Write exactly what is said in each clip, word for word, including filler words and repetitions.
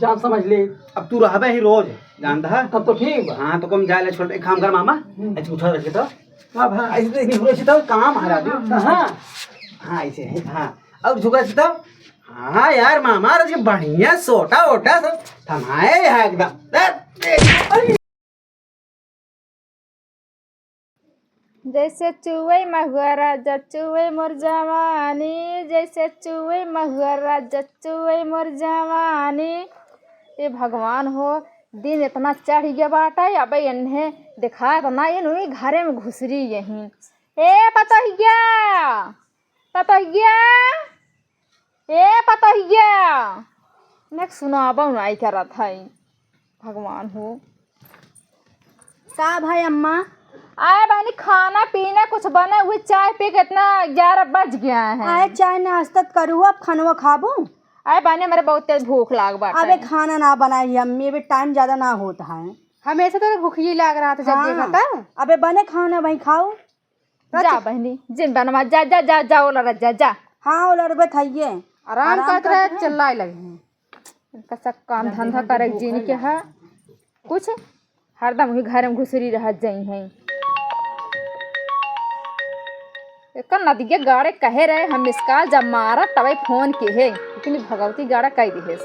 काम समझ ले। अब तू रहबे ही रोज, जानता है? तब तो ठीक बा। हाँ, तो कम जाए ले, छोड़, एक काम कर मामा, हम्म। ऐसे उठा रखे तो। का भा? ऐसे तो नहीं, ऐसे तो काम है राजू। हाँ। हाँ, ऐसे है, हाँ। और झुका से तो, हाँ यार, मामा, आज के बढ़िया सोटा वोटा सब थमाए है एकदम। अरे, जैसे चुए महुआ राजा चुए मोर जवानी, जैसे चुए महुआ राजा चुए मोर जवानी। ए भगवान हो, दिन इतना चढ़ गया बाटा, अब इन्हें दिखात ना, इन उही घरे में घुसरी यहीं। ए पतोहिया, पतोहिया, ए पतोहिया, इन्हें सुनाबो नाई करत है। भगवान हो। का भाई अम्मा? आए बानी, खाना पीना कुछ बने हुए, चाय पी के इतना ग्यारह बज गया है। आए चाय नाश्ता त करू, अब खानवा खाबू? आए बानी, हमरे बहुत तेज भूख लाग बाटे। अबे खाना ना बनाई अम्मी, अबे टाइम ज्यादा ना होत है। हमेशा तो भूख ही लाग रहा था जब हाँ। देखा था। अबे बने खाना भाई खाओ। जा बहनी, जिन बनवा, जा, जा, जा, जा, ओला रह, जा, जा। हाँ, ओला रह, बैठाइए। आराम आराम करत रहे, करत रहे। चिल्लाए लगे हैं। इनका सब काम धंधा करे के जिन के है। कुछ हरदम वही घर में घुसरी रह जाई हैं। एकर नदिया गाड़े कहे रहे, हम मिस कॉल जब मारा तबे फोन के है, लेकिन भगवती गाड़ा कह दिहे।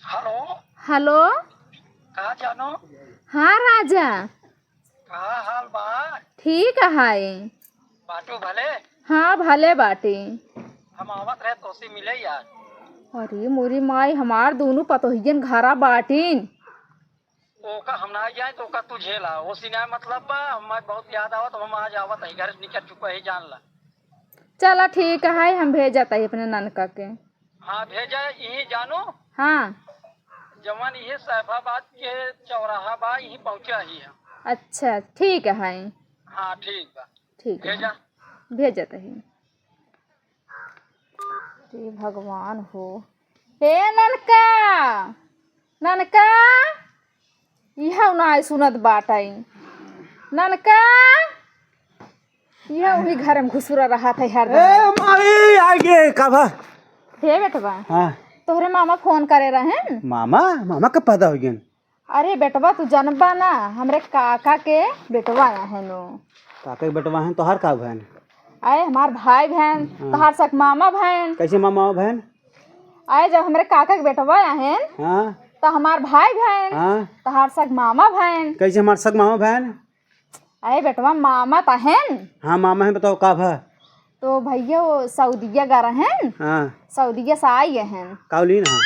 हेलो। हेलो। का जानो? हाँ राजा। का हाल बा? ठीक है। बाटू भले? हाँ, भले बाटी। हम आवत रहे तोसे मिले यार। अरे मोरी माई, हमार दोनों पतोहियन घरा बाटिन। ओका हम ना जाए तो ओका तू झेला। ओसी ना मतलब बा, हमार बहुत याद आवत, हम आज आवत है, घर से निकल चुका है, जान ला। चला ठीक है, हम भेजत है अपने ननका के। हाँ, भेजा, यहीं जानो। हाँ। जवन ये सैफाबाद के चौराहा बा, यहीं पहुँचा ही है। अच्छा, ठीक है। हाँ, ठीक बा। ठीक है। भेजा। भेजत ही। हे भगवान हो। हे ननका, ननका, इहउ नाई सुनत बाटइ। ननका, इहउ उही घर में घुसुरा रहत है हरदम। ए माई, आगे का बा? हे बेटवा, हाँ। तोहरे मामा फोन करे रहेन। मामा? मामा कब पैदा होइ गएन? अरे बेटवा, तू जनबा ना, हमरे काका के बेटवा अहन उ। काका के बेटवा अहन, तोहार का भएन? अरे हमार भाई भएन, हाँ। तोहार सक मामा भएन। कैसे मामा भएन? अरे जब हमरे काका के बेटवा अहन, हाँ। तो हमार भाई भएन, हाँ। तोहार सक मामा भएन। कैसे हमार सक मामा भएन? अरे बेटवा, मामा त अहन। हाँ, मामा अहन, बताओ का भा? तो भइया, वो सऊदिया गा रहेन, हाँ। सऊदिया से आई अहन। काउलीन, हाँ।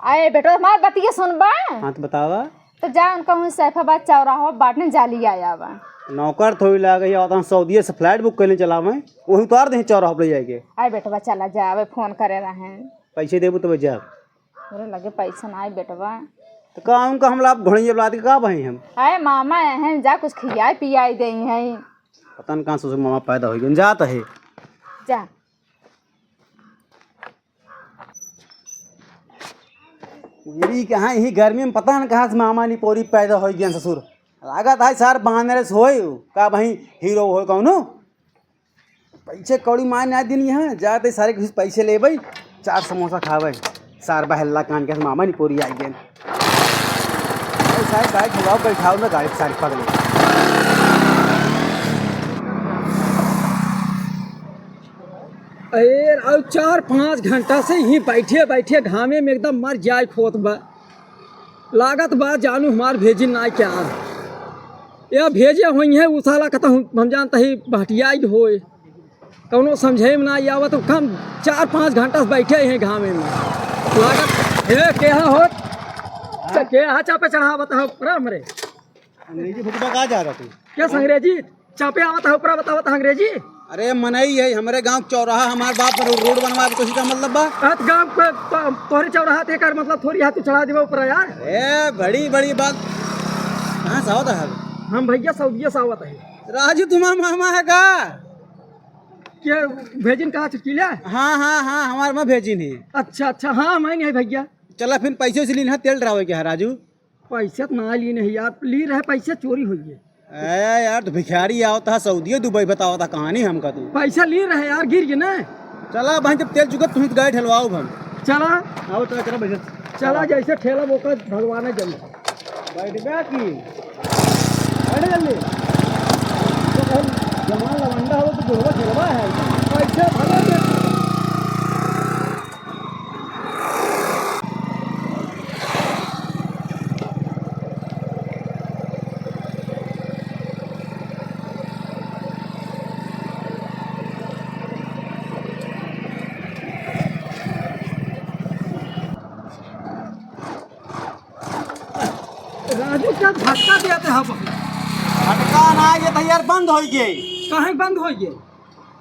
अरे बेटवा, हमार बतिया सुनबा। हाँ, तो बतावा। तो जा उनका वहीं सैफाबाद चौराहा बाटने जाली आया बा। नौकर थोड़ी लागे, या तो सऊदिया से flight book करने चला मैं, वही उतार दे चौराहा पर ले जाके। अरे बेटवा, चला जावे, फोन करे रहेन। पैसे देबू तब जा। तोरे लगे पैसा नाई बेटवा। तो का उनका हम लाभ घोड़िया लाद के का भाई हम? अरे मामा अहन, जा कुछ खियाई पियाई देई हैं। पता न कहाँ से मामा पैदा होइ गए, जात है। जा। मेरी कहाँ यही गर्मी में पता न कहाँ से मामा निपोरी पैदा होइ गए ससुर। लागत है सार बानर से होए, का भाई हीरो होए कौनो? पैसे कौड़ी मार ना दिन यहाँ, जाते सारे कुछ पैसे लेबै, चार समोसा खाबै। सार बहल्ला कान के मामा निपोरी आई गेन। अरे सारे गाड़ी ठुकाओ, बैठाओ ना गाड़ी सारे पगले। अरे, और चार पाँच घंटा से यहीं बैठे बैठे घामे में एकदम मर जाए खोत बा। लागत बा जानू हमार भेजिन ना क्या। या भेजे होइहैं, उ साला कहता हूँ, हम जानता ही बहटियाई होए। कौनो समझे में ना आवत, तो कम चार पाँच घंटा से बैठे हैं घामे में। लागत, हे, के हा होत? हाँ? के हा चापे चढ़ावत हो, राम रे? अंग्रेजी फुकबा का जा रहा तू? क्या अंग्रेजी? चापे आवत है, ऊपरा बतावत है अंग्रेजी। अरे मनई है, हमरे गाँव के चौराहा, हमार बाप पर रोड बनवा के कोशिश का मतलब बा? अत गाँव के, तो, तोहरे चौराहा ते कर मतलब थोड़ी हाथ चढ़ा देबे ऊपरा यार। ए, बड़ी, बड़ी बात। कहाँ से आवत है? हम भइया सऊदिया से आवत है। राजू तुम्हारा मामा है का? के भेजिन कहा चुटकीला? हाँ, हाँ, हाँ, हमार माँ भेजिन है। अच्छा, अच्छा, हाँ, मैं नहीं भइया। चला फिर पैसे से लीन है, तेल डरावे के है राजू। पैसे तो ना ली नहीं यार, ली रहे पैसे चोरी हुई है। ए यार, तो भिखारी आवत है सऊदिया दुबई, बतावत है कहानी हमका तू। पैसा ली रहे यार, गिर गए ना। चला भाई, जब तेल चुकत तुहीं तो गाड़ी ठेलवाओ हम। चला। आओ, चला, चला, बैठ। चला, जैसे ठेला वो कर भगवान है जल्दी। बैठ गया कि? बैठ जल्दी। तो भाई, जवान लवंडा हो तो बुढ़वा ठेलवा है। कैसे भले में? राजू, का धक्का देते हैं बहुत? धक्का ना, ये तो यार बंद होइ गए। काहे बंद होइ गए?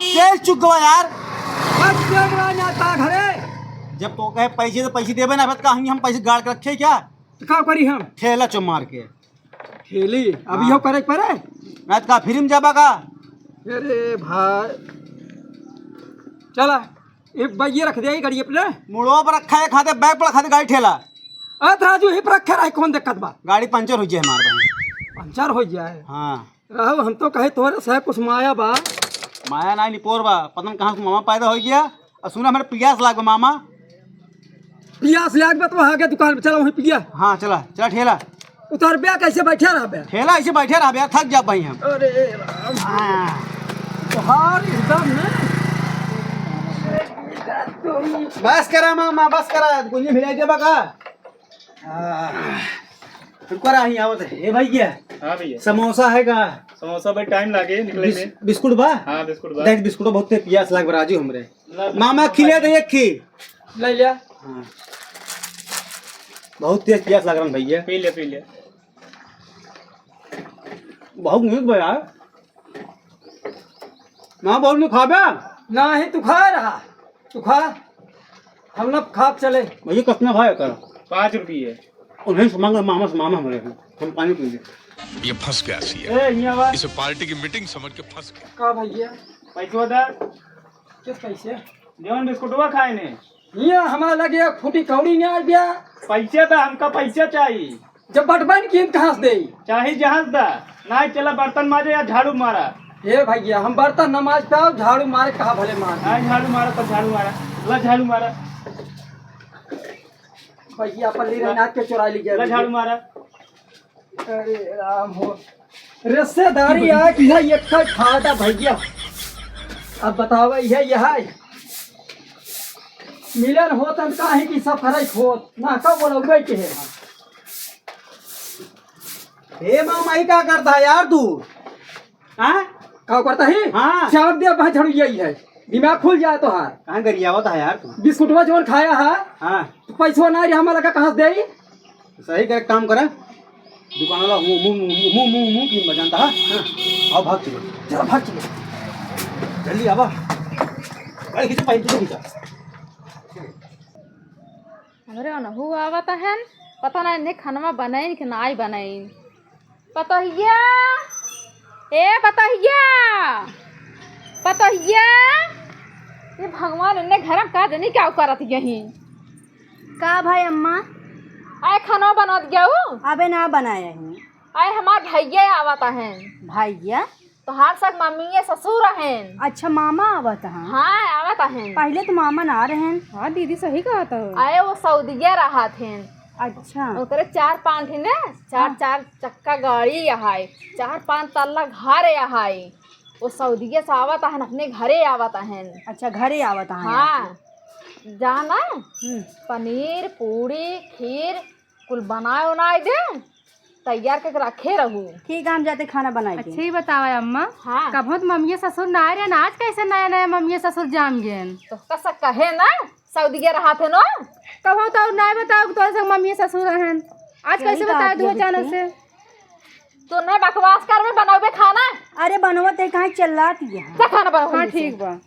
तेल चुक गवा यार। बस तेल ना आता घरे। जब तो कहे पैसे तो पैसे देबे ना, बस कहीं हम पैसे गाड़ के रखे क्या? तो का करी हम? ठेला चो मार के। ठेली? अब हाँ। इहो करे के पड़े? ना तो का फ्री में जाबा का? अरे भाई, चला, ये बैग ये रख दे, ये गाड़ी अपने। मुड़वा पर रखा है, खाते बैग पर खाते गाड़ी ठेला। अरे तो राजू, यहीं पर रखे रहे, कौन दिक्कत बा? गाड़ी पंचर हो जाए हमारे भाई। पंचर हो जाए? हाँ। राहु, हम तो कहे तोहरे से कुछ माया बा। माया ना निपोर बा, पता न कहाँ से मामा पैदा हो गया। और सुना, हमारे पियास लाग बा मामा। पियास लाग बा तो वहाँ के दुकान पे चला, वहीं पिया। हाँ, चला, चला ठेला। उतर बे, कैसे बैठे रह बे? ठेला ऐसे बैठे रह बे, थक जा भाई हम। अरे राम। हाँ। तोहार एकदम ना। बस करा मामा, बस करा, कुछ मिलाई देबा का? हाँ। रुको रहा, यहीं आवत है। ए भैया, हाँ भैया। समोसा है का? समोसा भाई टाइम लागे निकले बिस-, में। बिस्कुट बा? हाँ, बिस्कुट बा। देख, बिस्कुट बहुत तेज पियास लाग बा राजू हमरे। ला, मामा, खिले दे एक खी। ले लिया। हाँ। बहुत तेज पियास लाग रहा भैया। पी ले, पी ले। बहुत नीक बा यार। ना, बहुत नहीं खाबे? नहीं, तू खा रहा, तू खा, हम लोग खा चले। भैया, कितना भाई कर? पाँच रुपये। उन्हें से मांगा, मामा से, मामा हमारे हैं। हम पानी पी ले। ये फंस गया सी है। ए, यहाँ आवा। इसे पार्टी की मीटिंग समझ के फंस गया। का भैया? पैसवा दा। किस पैसे? जौन बिस्कुटवा खाए ने। हियाँ हमारा लगे एक फूटी कौड़ी नहीं आ गया। पैसे दा, हमका पैसे चाहिए। जब बटबन की कहाँ से देई? चाहे जहाँ से दा। ना चला बर्तन माजे या झाड़ू मारा। हे भैया, हम बर्तन न माज पाओ, झाड़ू मारे कहा भले मार। ना झाड़ू मारा तो झाड़ू मारा। ला झाड़ू मारा। भैया, अपन लीरे ला। नाक के चोरा ली गया ला भैया। झाड़ू मारा। अरे राम हो, रिश्तेदारी आए कि है एक फायदा भैया। अब बतावा, यह, यह है। मिलन होत हम काहे कि सब फराई होत, ना का बोलौबे के है। हे मामा, ई का करता है यार तू? हाँ? का करता है? हाँ। चाप दे, बाहर झाड़ू यही है, दिमाग खुल जाए तोहार। कहाँ गरियावत है यार तू? बिस्कुटवा जौन खाया है, हाँ। तो पैसवा ना रहा, हमारा का कहाँ से देई? सही करे, काम करे। दुकान वाला मुंह, मुंह, मुंह, मुंह, मुंह, मुंह की मजा आता है। हाँ, आओ, भाग चलो। चलो, भाग चलो। जल्दी आवा। अरे, खींचो, पाइप खींचो, खींचो। हमरे ओनहु आवत हन, पता ना इन्हें खनवा बनइन कि नाई बनइन। पतोहिया, ए पतोहिया, पतोहिया, ये भगवान, इन्हें घर में का जनी क्या करत यही? का भाई अम्मा? आए खाना बनत गऊ? अबे ना बनाए ही। आए हमार भैया आवत हैं। भैया? तोहार सब मम्मी ससुर हैं। अच्छा, मामा आवत हैं? हाँ, आवत हैं। पहले तो मामा ना रहन। हाँ दीदी, सही कहत हो। आए वो सऊदिया रहत हैं। अच्छा। ओकरे चार पांच ठे ने, चार, हाँ। चार चक्का गाड़ी यहाँ, चार पांच तल्ला घर यहाँ। वो सऊदिया से आवत हैं, अपने घरे आवत हैं। अच्छा, घरे आवत हैं हाँ। यहाँ से। जाना, हम्म। पनीर, पूड़ी, खीर, कुल बनाए उनाए दे, तैयार करके रखे रहू। ठीक है, हम जाते खाना बनाए के। अच्छा, ये बतावा अम्मा, हाँ। कबहुँ तो मम्मी ससुर ना आए रहन, आज कैसे नया नया मम्मी ससुर जाम गए? तो कसा कहे ना, सऊदिया रहत हैं ना। कबहुँ तो ना बताओ कि तोरे संग मम्मी ससुर रहन, आज यही कैसे तो बताए आप दो ये अचानक देखते से? तू ना बकवास कर, में बनावे खाना। अरे बनवत है, कहाँ चिल्लात है? जा खाना बनाओ हाँ, जल्दी से। ठीक बा।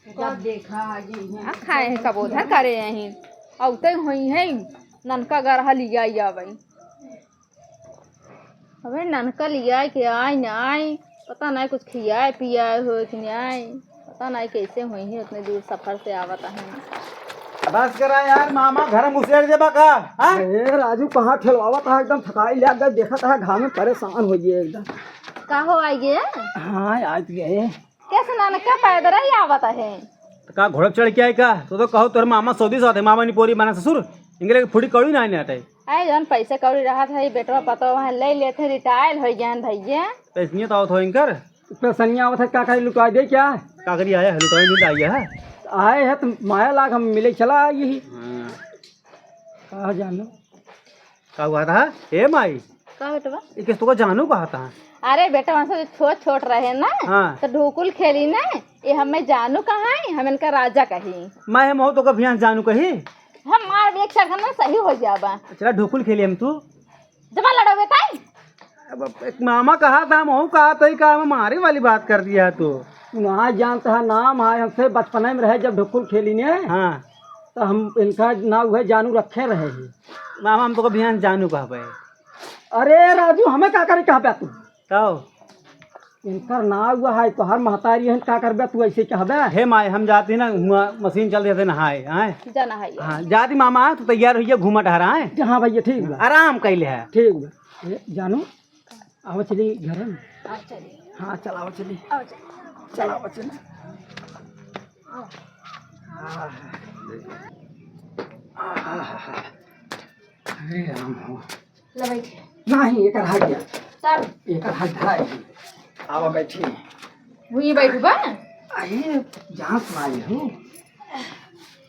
जब देखा आ गई हैं। आ खाए हैं, कबो उधर करे यहीं। औते होई हैं, ननका गरहा लिया आवे। अबे ननका लिया के आई ना आई, पता नहीं कुछ खियाए पियाए हो कि नहीं आई, पता नहीं कैसे होई हैं, उतने दूर सफर से आवत हैं। बस करा यार, मामा घर में घुसेड़ देबा का? हाँ? ए राजू, कहाँ ठेलवावत है, एकदम थकाई लाग गई, देखत है घाम में परेशान हो गए एकदम। का हो आई गए? हाँ, आज गए। कैसे ननका पैदल ही आवत है? तो का घोड़े पे चढ़ के आई का? तो, तो कहो तोर मामा सऊदी साथे, मामा निपोरी बना ससुर, इंगले के फुड़ी कौड़ी ना आटे। अरे जौन पैसे कौड़ी रहत है, बेटवा पतोह वहाँ ले लेते, रिटायर हो गया भैया। तो इसलिए तो आवत हो इनकर। पेसनिया आवत है, का करी, लुटाई दे क्या? का करी, आया है, लुटाई नहीं आया है। आए है तो माया लाग हम मिले चला आई ही। हाँ। का जानो? का हुआ था? ए माई। का बेटवा? ये किस तो का जानू कहा था? अरे बेटा, वहाँ से छोट छोट रहे ना, हाँ। तो ढुकुल खेली ना, ये हमें जानू कहा है, हम इनका राजा कही। मैं हम हो तो का भियान जानू कही? हम मार एक सर ना सही हो जाबा। चला ढुकुल खेली हम तू। जमा लड़ोगे ताई? अब एक मामा कहा था, हम कहा था, का हम मारे वाली बात कर दिया तू। ना जानता है नाम है, हमसे बचपन में रहे जब ढुकुल खेली ने। हाँ। तो हम इनका ना वह जानू रखे रहे हैं। मामा हम तो को भियान जानू कहबे। अरे राजू, हमें का करे कहबे तू? तब? इनकर ना हुआ है, तोहर महतारी है, का करबे तू ऐसे कहबे? हे माई, हम जाती ना, हुआ मशीन चल देते नहाए, आए? जा नहाइए। हाँ, जाती मामा, तू तैयार होइए, घूमा टहरा, आए? हाँ भैया, ठीक बा। आराम कैले है। ठीक बा। ए, जानू, आवा चली घर में। हाँ, चलिए। हाँ, चलावा चली। आओ, चलिए। चलावा चली। आओ। आह। आह। अरे राम हो। ले बैठे। नहीं, एकर हट गया। तब? एकर हट है। आवा बैठी। वहीं बैठबा? अरे, जहाँ से आई हूँ।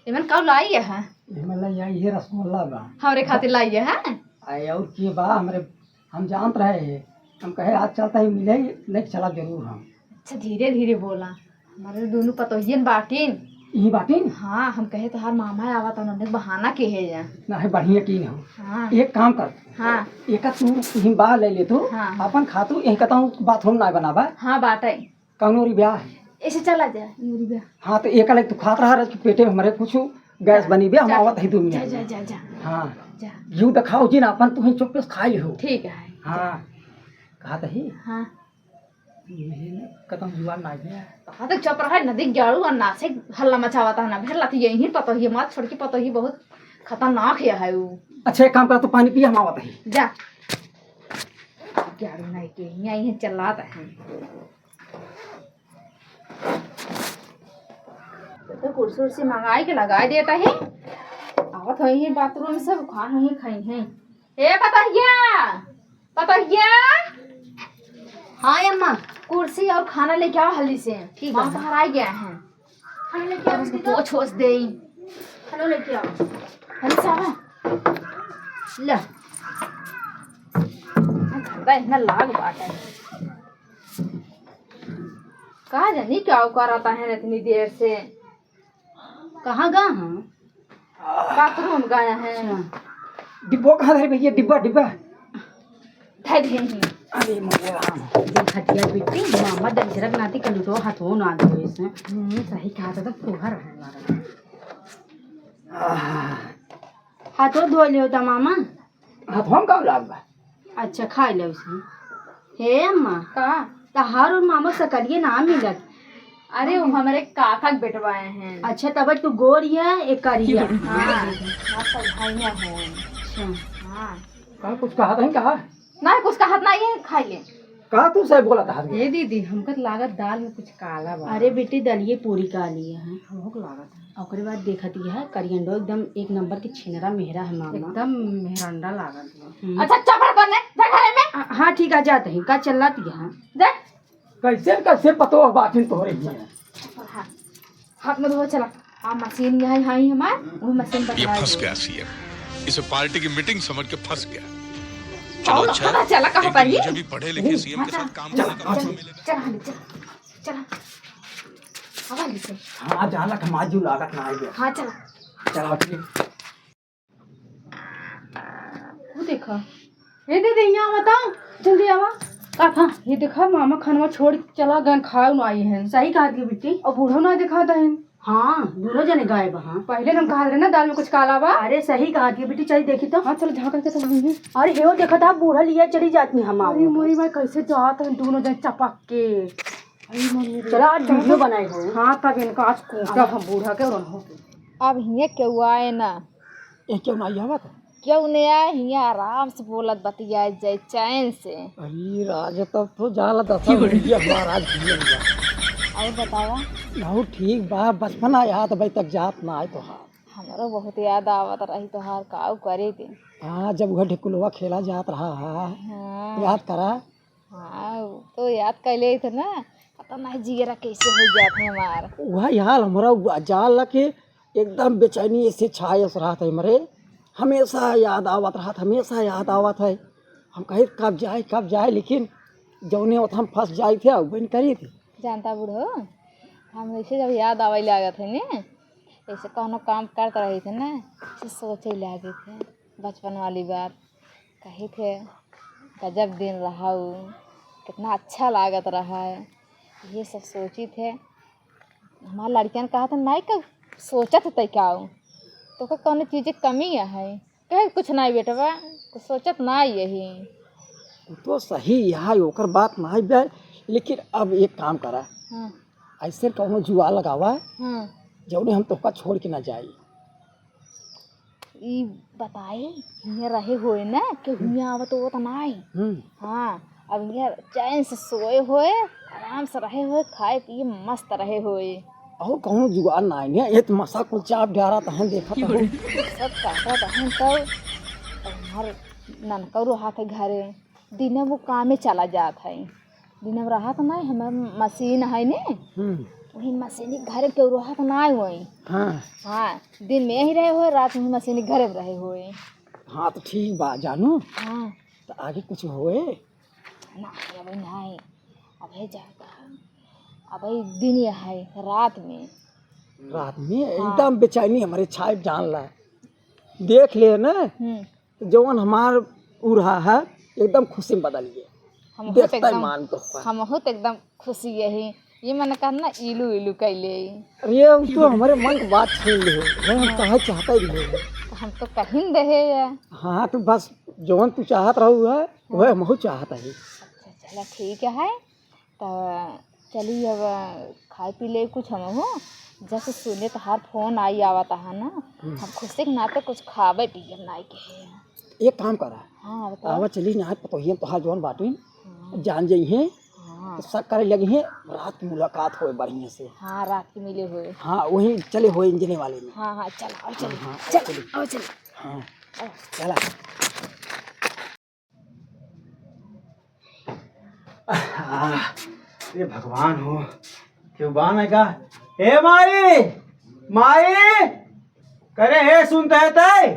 एमन का लाई है? एमन लाई है, ये रसगुल्ला बा। हमरे खातिर लाई है? अरे, और के बा? हमरे, हम जानत रहे हैं। हम कहे, आज चलता ही मिले, लेके चला जरूर हम। अच्छा, धीरे धीरे बोला। हमारे दोनों पतोहियन बाटिन। यही बाटिन? हाँ, हम कहे तोहार मामा आवा तो उन्होंने बहाना के है या। ना है, बढ़िया की नहीं हो। हाँ। एक काम कर। हाँ। एक तू यही बाहर ले ले तू। हाँ। अपन खातू यही कहता हूँ बाथरूम ना बनाबा। हाँ, बाटे। कौनो रिब्या है? ऐसे चला जा, ये रिब्या। हाँ, तो एक अलग तू खात रहा, रह के पेटे में हमारे कुछ गैस जा, बनी बे, हम जा, आवत ही दो जा, मिनट जा, में। जा, जा। हाँ। जा। यू दिखाओ जी ना, अपन तू ही चुप से खा लिहो। ठीक है। हाँ। कहा तो ही। हाँ। ये कतम जुआन ना गया। कहाँ तक चुप रहा है, नदी गाड़ू और नासे हल्ला मचावता है ना, भेड़ लाती यही पता ही, मात छोड़ के पता ही, बहुत खतरनाक है, है वो। अच्छा, एक काम कर, तू पानी पिया, हम आवत ही। जा। गाड़ू नहीं के, यहीं चिल्लाता है। तो कुर्सी उर्सी मंगाई के लगाई देता है। आवत होई है बाथरूम से, खान होई खाई है। ए पतोहिया, पतोहिया। हाँ अम्मा। कुर्सी और खाना लेके आओ हल्दी से। ठीक है। बाहर आ गया है। खाना लेके आओ, उसको दीदी। पोछ ओछ दे। खाना लेके आओ। हल्दी से आवा। ले। धंधा इतना लाग बात है। का जानी का करत हैं इतनी देर से। कहाँ गा हैं? बाथरूम गया है। अच्छा। डिब्बो कहाँ धरे भैया? डिब्बा, डिब्बा। धर दे ही। अरे मौला। देख हटिया बिट्टी, मामा दरिद्रक नाती कलुटो हाथों ना धोए से। हम्म, सही कहा था, तो फुहर है हमारा। आह। हाथों धो लियो ता मामा। हाथ हम का लाग बा? अच्छा, खाई ले उसे। हे अम्मा। का? तहार और मामा सकलिए ना मिलत। अरे, वो हमरे काका के बेटवा हैं। अच्छा, तब तू गोरिया, एक करिया। हाँ, आप सब भाई हैं। अच्छा। हाँ। का कुछ कहा था, कहा? ना, कुछ कहत नहीं है, खाई ले। का तू सही बोला था? ए दीदी, हमका तो लागत दाल में कुछ काला बा। अरे बेटी, दलिये पूरी काली है। हमको लागत है। ओकरे बाद देखत यह करियंडो एकदम एक नंबर के छिनरा मेहरा है मामा। एकदम मेहरंडा लागत है। हम्म। अच्छा, चपड़ करने, जा घरे में। आ, हाँ, ठीक है, जात ही। का चलत यहाँ? जा। कैसे, कैसे पतोह बाटिन तोहरे हियां? हाँ। हाथ में धो, चला। आ मशीन यहाँ, यहाँ ही हमार, वो मशीन ये बदला फंस दे। गया सीएम, इसे पार्टी की मीटिंग समझ के फंस गया। चलो, चलो, अच्छा, पता चला कहाँ एक दिन पर ही? मुझे भी पढ़े लिखे सीएम के साथ काम करने का मौका मिलेगा। चला, चला, चला। हवा ली से। हाँ, जाना कमाजू लागत ना आई। हाँ, चला। चला, ठीक। वो देखा। ए दीदी, यहाँ बताओ, जल्दी आवा। का था? ये देखा, मामा खानवा छोड़ के चला गए, खाए न आई हैं। सही कहा थी बिट्टी। और बूढ़ो ना दिखाता है। हाँ, दोनों जने गायब हैं। पहले हम कहा रहे ना, दाल में कुछ काला बा। अरे सही कहा थी बिट्टी, चल देखी तो। हाँ, चल झांक के तो वहीं है। अरे हे, वो देखा था, बूढ़ा लिया चली जाती है हमारे। अरे मोरी माई, कैसे जात हैं दोनों जने चपक के। अरे मम्मी रे। चला, आज वीडियो बनाए हो। हाँ, तब इनका आज कूटा हम बूढ़ा के और उन्हों के। अब हियाँ केहू आए ना। ए, केहू ना आई आवत? केहू नहीं आए, हियाँ आराम से बोलत बतियाए जाए चैन से। अरे राज, तब तो जाला दशा हो गई हमारा आज भी। अब अरे बतावा। बहुत ठीक बा, बचपना याद अबे तक जात ना आए तोहार। हमरो बहुत याद आवत रही तोहार, काऊ करे दिन। हाँ, जब वह ढिकुलवा खेला जात रहा है, हाँ। याद करा। हाँ, तो याद कैले ही थे ना, पता नहीं जियरा कैसे हो जात है हमार। वह यार हमरा उ जान ला के एकदम बेचैनी ऐसे छाए से रहत है हमरे, हमेशा याद आवत रहत, हमेशा याद आवत है। हम कहे कब जाए, कब जाए, लेकिन जौने ओत हम फंस जाए थे, उ बन करी थे। जानता बूढ़ो, हम ऐसे जब याद आवे लागत है ने, ऐसे कौनो काम करत रही थे ना, ऐसे सोचे लागे थे बचपन वाली बात, कही थे गजब दिन रहा उ, कितना अच्छा लागत रहा है, ये सब सोची थे। हमार लड़कियन कहा था, "माई का सोचत है का हो? तोका कौनो चीज के कमी है?" कहे, "कुछ नहीं बेटवा, कुछ सोचत नहीं यही।" उ तो सही है, ओकर बात नहीं बे, लेकिन अब एक काम करा, हाँ। ऐसे कौनो जुआ लगावा, हाँ। जौने हम तोहका छोड़ के ना जाई। ई बताई, हियाँ रहे होए ना, कि हियाँ आवत होत नाई। हम्म। हाँ, अब हियाँ चैन से सोए होए, आराम से रहे होए, खाए पिए मस्त रहे होए। और कौनो जुगाड़ नाई ने, ये तो मसा कुल चाप डारा तहन देखत हो। सब काटा तहन तो, अब हमार ननकौ रहत है घरे। दिने वो कामे चला जात है। दिने में रहत नहीं, हमार मशीन है ने, हम्म। वही मशीन के घरे केहू रहत नहीं वही। हाँ। हाँ, दिन में यही रहे होए, रात में मशीन के घरे में रहे होए। हाँ, तो ठीक बा जानू। हाँ। तो आगे कुछ होए? नहीं, अबे नहीं, अबे जाता, अबे दिन ये है, रात में। रात में हाँ। एकदम बेचैनी हमरे छाए जान ला। देख ले ना। हम्म। तो जवन हमार उ रहा है, एकदम खुशी में बदल गया। हमहू तो देखता ही एकदम, मान तो होता। हमहू तो एकदम खुशी यही। ये मन कर ना इलू इलू कैले। अरे, उ तो हमरे मन के बात छीन ले हो। हम हाँ। कहे चाहता ही रहे। तो हम तो कहिन रहे है। हाँ, तो बस जवन तू चाहत रहू है, वह हाँ। हमहू चाहत है। अच्छा, चला ठीक है। तो चली अब खाए पी ले कुछ हमहू। जैसे सुने तोहार फोन आई आवत है ना, हम्म। हम खुशी के नाते कुछ खाबे पिए नाई के। एक काम करा, हाँ, बताओ। आवा चली ना, पतोहिया तोहार जौन बाटिन, हाँ। जान जइहे, हाँ। तो शक करे लगिहे, रात की मुलाकात होए बढ़िया से। हाँ, रात की मिले होए। हाँ, वहीं चले होए इंजने वाले में। हाँ, हाँ, चल, आओ, चल, हाँ, हाँ, चल, चलिए। आओ, चल। हाँ, आओ। चला। आह, ए भगवान हो, केहू बा नाई का? ए माई, माई, करे हे सुनत है तै?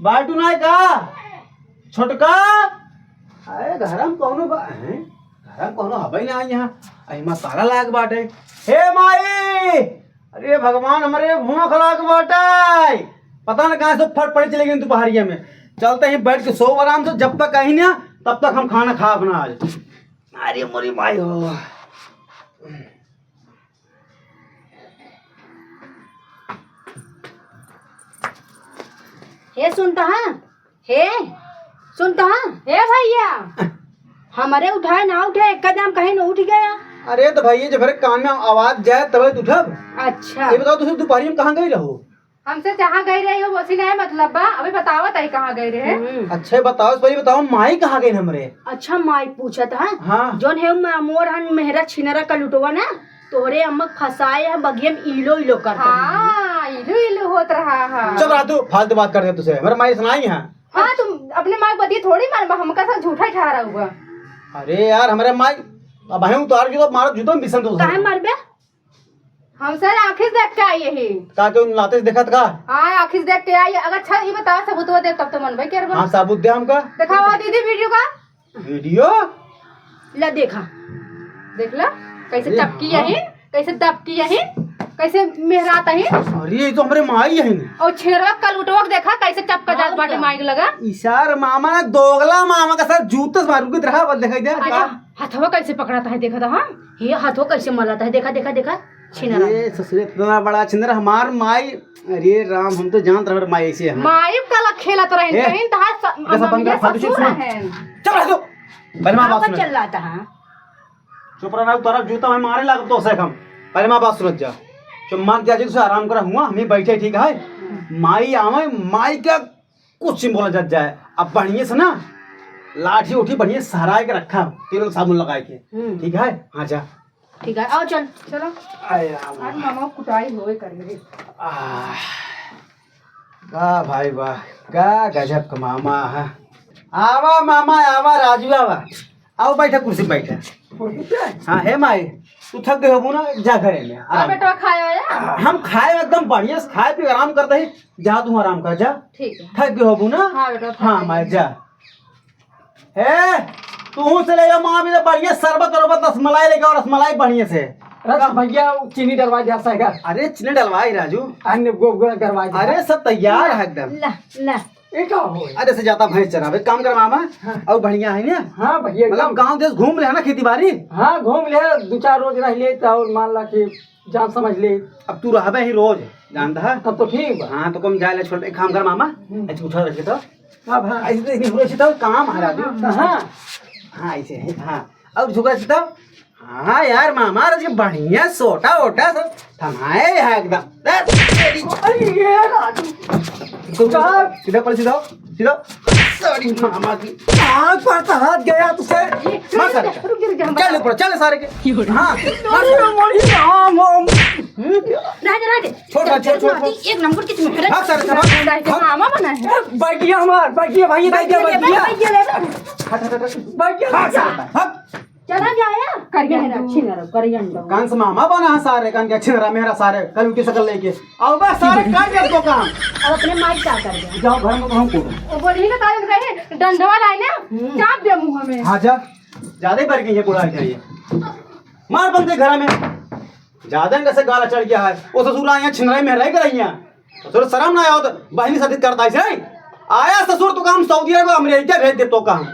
बाटू नाई का? छोटका? अरे घर में कौनो बा-, हैं? घर में कौनो हबे ना यहाँ। अहिमा ताला लाग बाटे। हे माई, अरे भगवान, हमरे भूख लाग बाटे। पता न कहाँ से फट पड़ी चली गई दुपहरिया में। चलते ही बैठ के सो आराम से, जब तक आई ना तब तक हम खाना खाब ना आज। अरे मोरी माई हो। हे सुनत हा, हे सुनत हा, हे भैया, हमरे उठाए ना उठे, एक कदम कहीं न उठ गया। अरे तो भैया, जब हरे कान में आवाज जाए तबे तो उठब। अच्छा। ये बताओ, तुम दुपहरी में कहाँ गई रहो? हमसे जहाँ गई रही हो, उसी नहीं मतलब बा। अभी बतावत है कहाँ गई रहे। हम्म। अच्छा, बताओ, पहले बताओ, माई कहाँ गई हमरे? अच्छा, माई पूछत है? हाँ। जौन है म-, मोर हन मेहरा छिनरा का लुटवा ना, तोहरे अम्मा फंसाए है बगिया में, इलो इलो करत है। हाँ, इलो इलो होत रहा है। चुप रहा तू, फालतू बात कर दे तुझसे। हमारे माई सुनाई है। हाँ, तुम अपने माई को बतिया थोड़ी मार, हमका साथ झूठा ही ठहरा हुआ। अरे यार, हमारे माई, अब हम उतार के तो मारो जूतों में बिसन तो काहे मारबे? हम सर आँखी से देख के आई यही। का के उन लाते से देखत का? हाँ, आँखी से देख के आई। अगर अच्छा, ये बताओ, सबूत वो दे, तब तो मन भाई के हाँ, सबूत दे हमका। दिखाओ दीदी वीडियो का। वीडियो? ला देखा। देख ला, कैसे अरे चपकी हाँ। यही, कैसे दबकी यही, कैसे मेहरात यही। अरे, ये तो हमरे माई यही। और छेरवा कल उठवा के देखा, कैसे चपका हाँ, जात बाटे का? माई के लगा। इशार मामा ना दोगला मामा का साथ जूते से मारू की तरह बल दिखाई दे। अच्छा, हथवा कैसे पकड़ाता है, देखा था, हाँ? ये हथवा कैसे मलाता है, देखा, देखा, देखा, छिनरा। अरे ससुरे, इतना बड़ा छिनरा, हमार माई, अरे राम, हम तो जानत रहे माई ऐसे है। माई काला खेलत रहे, ए, कहीं तहार स-, बस अपन अम्मा का फालतू ससुर चीज सुन। है। चुप रह तू। पहले माँ बात आप सुन। चल रहा था। चुप रह ना, तोरा जूता में मारे लागब तो से हम। पहले माँ बात सुनत जा। चुप मान जा जी, तुझे आराम करा हुआ, हम ही बैठे, ठीक है? माई आवे, माई का कुछ नहीं बोला जात जाए। अब बढ़िया से ना लाठी उठी बढ़िया सहराए के रखा, तेल साबुन लगाए के। हम्म। ठीक है, हाँ जा। ठीक है, आओ चल। चलो। आय, आवा। आज मामा कुटाई होवे करी रे। आह, का भाई वाह, का गजब का मामा है। आवा मामा, आवा राजू, आवा। आओ बैठा, कुर्सी पे बैठा। कुर्सी पे? हाँ, हे माई, तू थक गए होबू ना, जा घरे में, हाँ आराम। बेटवा, खाए आया? हम खाए एकदम बढ़िया से, खाए पी आराम करते ही, जा तू आराम कर, जा। ठीक है। थक गए होबू ना? हाँ बेटवा, थक हाँ गए। माई, जा। हे, तू से ले जाओ माँ, भी बढ़िया शरबत वरबत, रसमलाई लेके आओ, रसमलाई बढ़िया से। रस भैया, चीनी डलवा जा सकेगा। अरे चीनी डलवाई राजू। अन्य गो-, गो-, डलवा जा। अरे सब तैयार है एकदम। ला, ला। ये का हो? अरे से जाता भैंस चरावे, काम कर मामा। हाँ। और बढ़िया है ना? हाँ भैया, मतलब एकदम। गाँव देश घूम ले है ना, खेती बाड़ी? हाँ, घूम ले, दो चार रोज रह ले तो और मान ला कि जान समझ ले। अब तू रहबे ही रोज, जानता है? तब तो ठीक बा। हाँ, तो कम जाए ले, छोड़, एक काम कर मामा, हम्म। ऐसे उठा रखे तो। अब हाँ। ऐसे तो नहीं, ऐसे तो काम है राजू। हाँ। हाँ, ऐसे है, हाँ। अब झुका से तो, हाँ यार, मामा राजू के बढ़िया सोटा वोटा सब थमाए है एकदम। ए, तेरी अरे ये राजू। तो का? सीधा पल सीधा, सीधा। सॉरी मामा की। आग पर तो हाथ गया तुझसे। मार सारे। रुक, रुक, रुक, हम चल ऊपर, चल सारे के। हाँ, मार सारे। मोरी राम, हम। हम्म? रह दे, रह दे। छोड़, छोड़, छोड़, छोड़। एक नंबर की तुम्हें भाग सारे, भाग। रह दे, भाग। मामा बना है। बैठिए हमार, बैठिए भाई, बैठिए, बैठिए, बैठिए। बैठिए, बैठिए। हट, हट, हट, हट। बैठिए, भाग सारे, भाग। चला जाया। करिया मेहरा, हंडू। छिनरा, करिया हंडू। कान से मामा बना है सारे, कान के छिनरा मेहरा सारे, कल उठी सकल लेके। आओ बस सारे, काट दे तो काम। अब अपने माई का कर दे। जाओ घर में तो हम कूदो। वो बोली ना, ताले में कहे, डंडवा लाए ना, हम्म। चाप दे मुंह में। हाँ जा, ज्यादा ही बढ़ गई है बुढ़ा के ये। मार बंदे घर में। ज्यादा इनका से गाला चढ़ गया है। वो ससुरा यहाँ छिनराई मेहराई कर रही हैं। ससुर शर्म ना आओ तो बहनी साथी करता है से। आया ससुर तो काम सऊदी अरब, अमेरिका भेज दे तो काम।